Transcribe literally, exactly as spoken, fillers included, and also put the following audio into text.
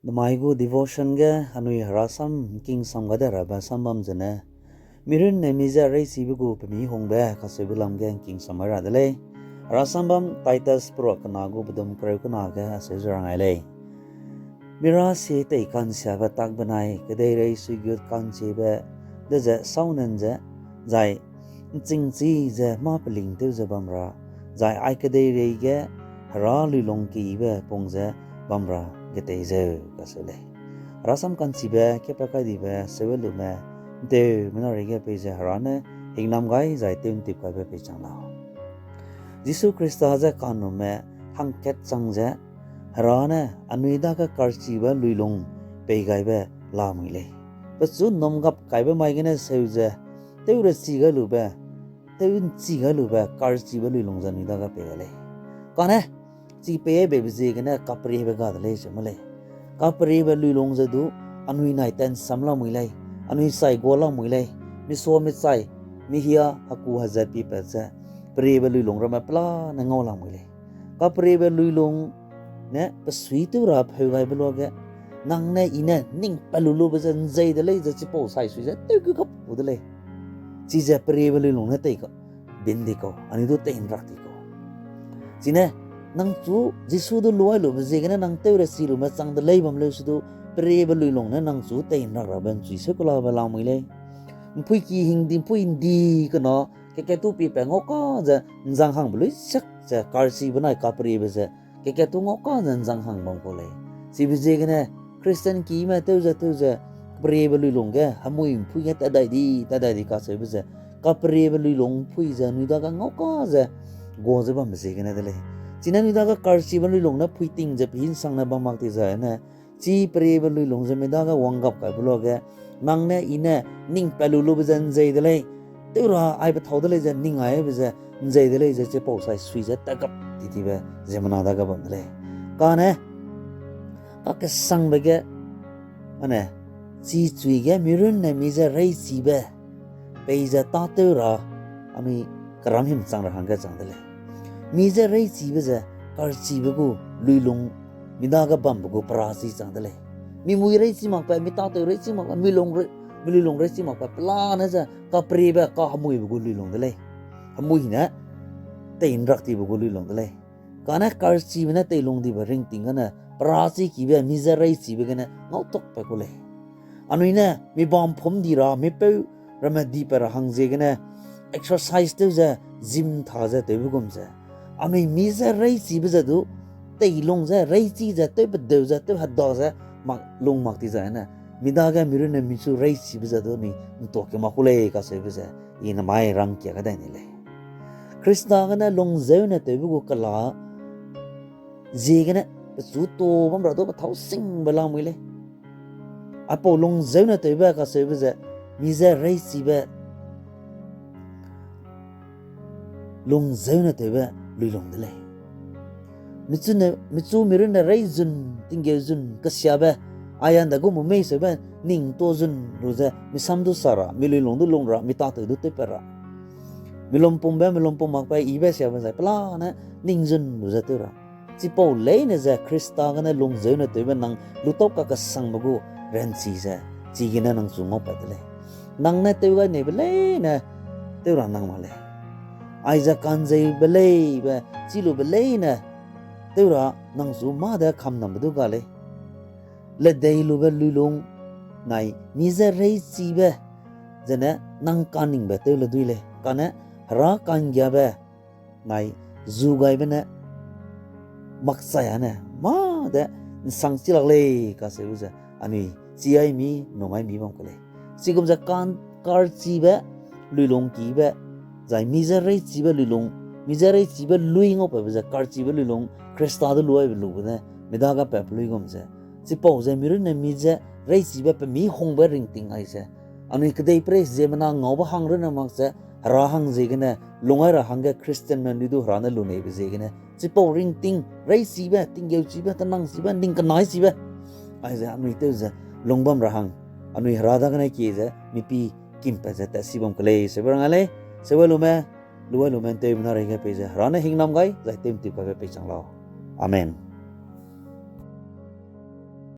Namai gu devotion ge anui herasam ’ngking sam gai de rabe sambam zene, mirunne mi je reichibe gu pemi hungbe kacheube lam ge ’ngking sam gai ra de lei. Herasambam Titus peruak kena gu pedum kereu kena ge acheu ze rang ai lei. Mirasie tei ka'nsiabe tak benai kedeirei suigut ka'nchibe de ze sâu nen ze, zai ’nchingchi ze mâ peling tew ze bam ra, zai ai kedeirei ge Hera luilung keyibe pung ze bam ra getei zeu kacheu lei. Herasam ka'nchibe kepa kai dibe seuelume ’nteumena reige peize Hera ne hingnam gai zai tew'ntip kaibe peichang lau. Jisu Khrista je ka'nnumme hangkat chang ze, Hera ne anui dage karchibe luilung pei gaibe lamui lei. Pechu num gap kaibe mai gene seu ze, tewrechi gai lube, tew'nchi gai lube karchibe luilung ze anui dage pei gai lei. Kane, chi pei beibe ziegene kapriebe ga de lei ze me lei. Kapriebe luilung ze du anui nai tensam lamui lei, anui chai gua lamui lei, misua michai, mihia heku hezat pipat ze, priebe luilung ramme pelane ngau lamui lei. Kapriebe luilung ne pesuitew ra pheu gaibe luage, nang ne i ne ning pat lu lube ze ’nzei de lei ze chipau sai sui ze tewkeu kap gu de lei. Chize priebe luilung ne tei ka, bin di kau, anui du tei ’nrak di kau. Chine, nang chu Jisu du luai lube ziegene nang tewrechi lume chang de lei bam leu se du, priebe luilung ne nang chu tei ’nrak rabe ’nchui seu kelabe lamui lei. ’Mpuiki hingdi, ’mpui ’ndi kena, kekat tu pipat ngau ka ze ’nzang hangbe lui siak ze karchibe nai kapriebe ze, kekat tu ngau ka ze ’nzang hang bam kau lei. Chibe ziegene, Christian kime tew ze tew ze, kapriebe luilung ge hemui ’mpui ge tat dai di, tat dai di kacheube ze, kapriebe luilung ’mpui ze anui dage ngau ka ze gua ze bambe ziegene de lei. Chine anui dage karchibe luilung ne phuiting ze pehinsangne bam mak ti zai ne, chi priebe luilung ze mi dage wang gap kaibe luage, nang ne i ne ning pat lu lube ze ’nzei de lei, tew ra aibe thau de lei ze ning aibe ze ’nzei de lei ze chipau sai sui ze tat gap ti tibe ziemmena dage bam de lei. Kane, kakesangbe ge, ane, chi chui ge mirunne mi je reichibe peize tâtew ra, anui keram himchang ra hangge chang de lei. Mi je reichibe ze karchibe gu luilung, mi dage bambe gu perachi chang de lei. Mi mui reichi makbe, mi tâtew reichi makbe, mi lung re-, mi luilung reichi makbe pelane ze kapriebe kahemuibe gu luilung de lei. Hemui ne tei ’nrak tibe gu luilung de lei. Kane karchibe ne teilung dibe ringting gene, perachi kibe, mi je reichibe gene ngautukpat ku lei. Anui ne mi bam phum di ra, mi peu ramme dipat ra hang ziegene, exercise tew ze, gym tha ze tewbe gum ze, anui mi je reichibe ze du, teilung ze, reichi ze, tewpedeu ze, tewheda ze, mak, lung mak ti zai ne, mi dage mirunne michu reichibe ze du anui ’ntuak ke mak ku lei kacheube ze, i namai rangkia kadai ni lei. Khrista gene lungzeune tewbe gu kela ziegene, pechu to bam ra du pethâu singbe lamui lei. Aipau lungzeune tewbe kacheube ze, mi je reichibe, lungzeune tewbe luilung de lei. Michu ne, michu mirunne reizun, tinggeu zun, kesiabe, ayan da gu mu meiseube, ning to zun lu ze, mi sam du sa ra, mi luilung du lung ra, mi tâtew du tewpat ra. Mi lumpumbe, mi lumpum makbe, ibe siabe zai, pelane, ning zun lu ze tew ra. Chipau leine ze Khrista gene lungzeune tewbe nang lutau kakesangbe gu ranchi ze, chigene nang chu ngaupat de lei. Nang ne tew gai neibe leine tew ra nang mak lei. Aize ka'nzeibe leibe, chilube leine tew ra nang chu mâ de kamnambe du ga lei. Ledeilube luilung nai mi je reichibe, zene nang kaningbe tew le dui lei. Kane Hera ka'nggiabe nai zu gaibe ne makchai â ne mâ de ’nsang chi lak lei kacheube ze anui chi ai mi, nung ai mi bam ku lei. Chigum ze kan-, karchibe luilung kibe, zai mi je reichibe luilung, mi je reichibe lui ngaupabe ze karchibe luilung, Khrista de luaibe lube ne, mi dage pat pe luigum ze. Chipau ze mirunne mi je reichibe pemi hungbe ringting ai ze, anui kedeiperei ziemmena ngaube hang runne mak ze, Hera hang ziegene, lungai ra hangge Christianme nui du Hera ne luneibe ziegene, chipau ringting, reichibe, tinggeuchibe, tenangchibe, ning kenaichibe aize anui tew ze lungbam ra hang, anui Hera dagene kie ze mipi kimpat ze tat si bam ke lei, seube rang a lei, seube lume, luai lume ’nteumena reige peize Hera ne hingnam gai zai tew'ntip kaibe peichang lau. Amen.